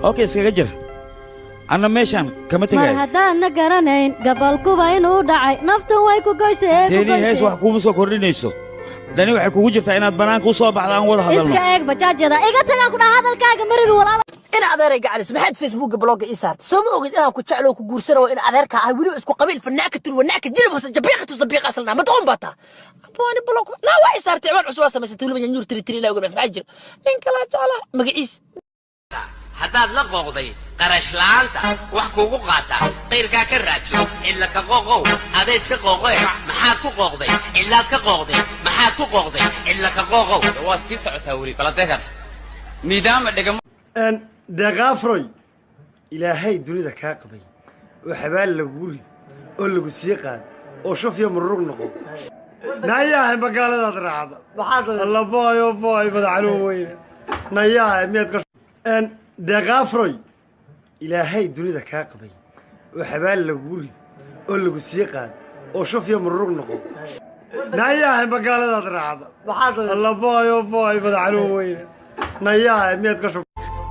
Okay, iskaga jira. Anna meeshaan kama Mar tegaayo. Haddaadna garanayn gabalkuba inuu dhacay, naftan way ku goysee ku. Teeni, hees wax kuuma soo kordhinayso. Dani waxay kugu jirtaa inaad bannaanka u soo baxda, aan wada hadalno. Iska eeg bajaajada, iga tagaan ku dhaha, hadalkaaga maribi, walaalo. In adeeray gacalis, maxaad Facebooka blogga ii saartay? Soo ma ogid inaan ku jeclo, ku guursana? Waa in adeerka ah, weliba isku qabiil, fanaaka wanaaka jilib hoose jabiiqatu sabiiqa asalna ma doqon baa taa. Abwaani blog naa waa ii saartay, ciwaan cusub waa samaysatay, weliba nyanyuur tiri tiri ilaa ogan. Maxaa jira? Nin kalaa jeclaa magaciis. Haddaad la qooqday qarash la'aanta, wax kuugu qaata qayrkaa ka raadso. Cidla ka qooqow, adayska qooqee, maxaad ku qooqday? Cidlaad ka qooqday, maxaad ku qooqday? Cidla ka qooqow. Waad sii socotaa weli, baladeekan nidaama dhegamo. Deeqaafroy, Ilaahay dunida kaa qabay oo xabaal lagugu rid oo lagu sii qaad oo shufya mururug noqo. Nayaahay, magaaladaad raacda. Alla booyo booy, madaxanuun weyne. Nayaahay, miyaad ka deeqaafroy, Ilaahay dunida kaa qabay oo xabaal lagugu rid oo lagu sii qaad oo shufya mururug noqo. Nayaahay, magaaladaad raacda. Alla booyo booy, madaxanuun weyne. Nayaahay, miyaad ka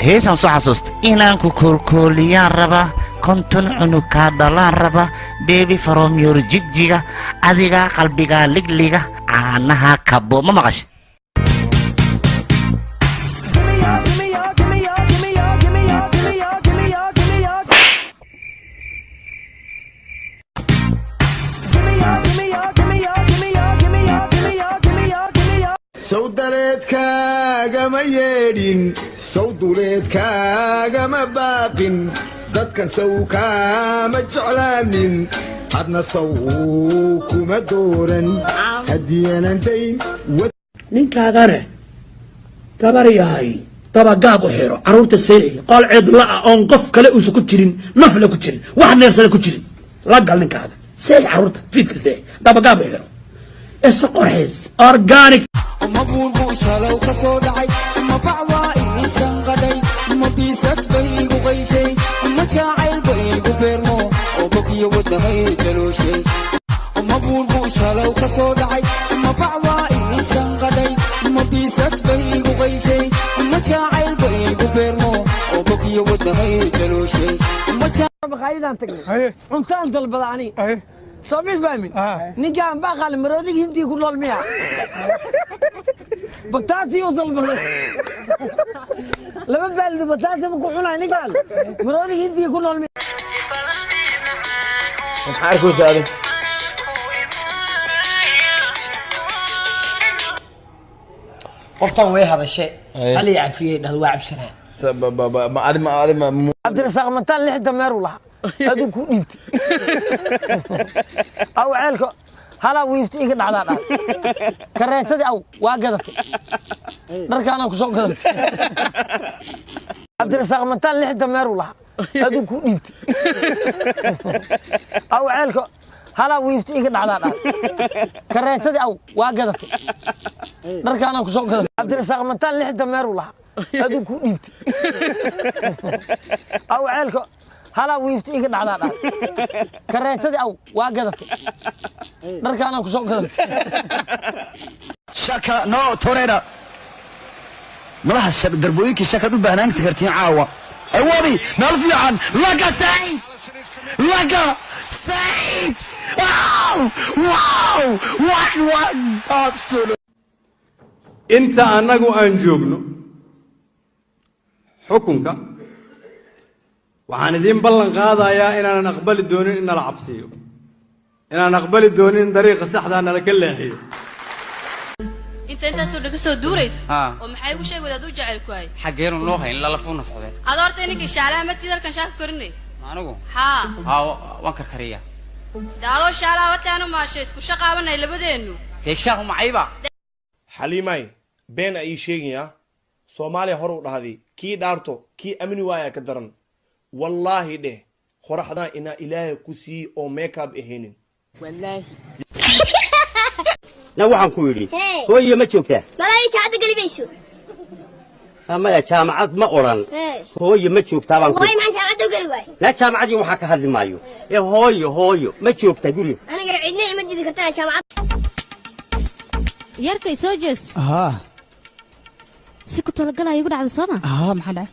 Heesaan soo xasuusta, inaan ku koolkooliyaan rabaa, 50 cunug kaa dhalaan raba, baby from your Jigjiga, adiga qalbigaa ligliga caanaha kabo, ma maqashay? Give me your, give me your, give me your, give me your, give me your, give me your, give me your, give me your. Give me your, give me your, give me your, give me your, give me your, give me your, give me your, give me your. Sawdareedkaagama yeedhin, sawduleedkaagama baaqin, dadkan saw kaama jeclaanin, adna saw kuma dooran haddiianan dayn. Ninkaagane gabar yahay, dabagaab u xiro, carruurta seexi, qol cidla ah oon qof kale uusan ku jirin, nafle ku jirin, wax neefsane ku jirin la gal. Ninkaaga seexi, carruurta fiidka seexi, dabagaab u xiro, isa qorxiis organic. Ma buurbu shalow ka soo dhacay? Ma bacwaa iisan qadhay? Ma biisas bay igu qayshay? Ma jacayl bay igu beermo oo bogiyo wadnahay dalooshay? Ma buurbu shalow ka soo dhacay? Ma bacwaa iisan qadhay? Ma biisas bay igu qayshay? Ma jacayl bay igu beermo oo bogiyo wadnahay dalooshay? Maqaayadaan tagnay, cuntaan dalbada ani, soo mid fahmin? Ninkaan baaqaale maroodiga Hindiya ku nool miya? Bataati u dalbaday, laba baaldi bataati ma ku cunay? Ninkaan maroodiga Hindiya ku nool miya? Maxaa arkaysaa adig? Qoftan way hadashe, hal ii cafiyey dhahdo, waa cabsanaa. Ma adi ma adi ma Cabdirasaaq Mataan lix dameer u lahaa, aduu ku dhiibtay aw ceelka halaa wiifta iga dhacdaa dhahay, kareetadii aw waa gadatay, dharkaanaa ku soo gadatay. Cabdirasaaq Mataan lix dameer u lahaa, aduu ku dhiibtay aw ceelka halaa wiifta iga dhacdaa dhahay, kareetadii aw waa gadatay, dharkaanaa ku soo gadatay. Cabdirasaaq Mataan lix dameer u lahaa, aduu ku dhiibtay aw ceelka halaa wiifta iga dhacdaa dhahay, kareetadii aw waa gadatay, dharkaanaa ku soo gadatay. Shaka no Torreira, madaxa darbooyinkii shakaad u baahnaan kartiin caawa. Awabi meel fiican, laga said, laga said, wow wow, 1-1, absolute. Inta annagu aan joogno xukunka, waxaan idiin ballan qaadayaa inaanan aqbali doonin in nala cabsiiyo, inaan aqbali doonin in dariiqa saxdaa nala ka leexiyo. Inta intaasoo dhaga soo duurays oo maxay igu sheegi wadaad u jecel ku hay? Xaggeenu noo hayn lalafuuna socdeen. Ada horta ninkii shaalaha matid halkan shaah ku karinay. Anigu? Haa. Haa, waan karkariyaa. De adoo shaalaha wataanu maashay, isku shaqaabanay labadeennu. Dee shaahu macayba. Xaliimay, been a ii sheegayaa. Soomaaliya hore u dhahday, kii dhaarto kii amni waaya ka daran. Wallaahi dheh, qoraxdan inaa Ilaahay ku siiyi oo makeup ahaynin. Wallaahi. Na waxaan ku yidhi, hooyo ma joogtaa? Malaa jaacadda geli mayso. Maya, jaamacad ma odhan. Hooyo ma joogtaa baan ku. Waay, maxaan jaamacadda u geli waay? La jaamacadii waxaa ka hadli maayo ee hooyo, hooyo ma joogtaa guriga? Aniga cidna ima didi kartaa jaamacad. Yarkay, soo jees. Haa. Si ku talagalaya igu dhacda, sooma? Haa, maxaa dhacay?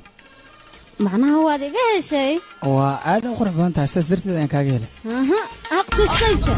Macnaha waad iga heshay? Waa aad u qurux badan tahay, sidaas darteed ayaan kaaga helay. Aha, aqtushaysa.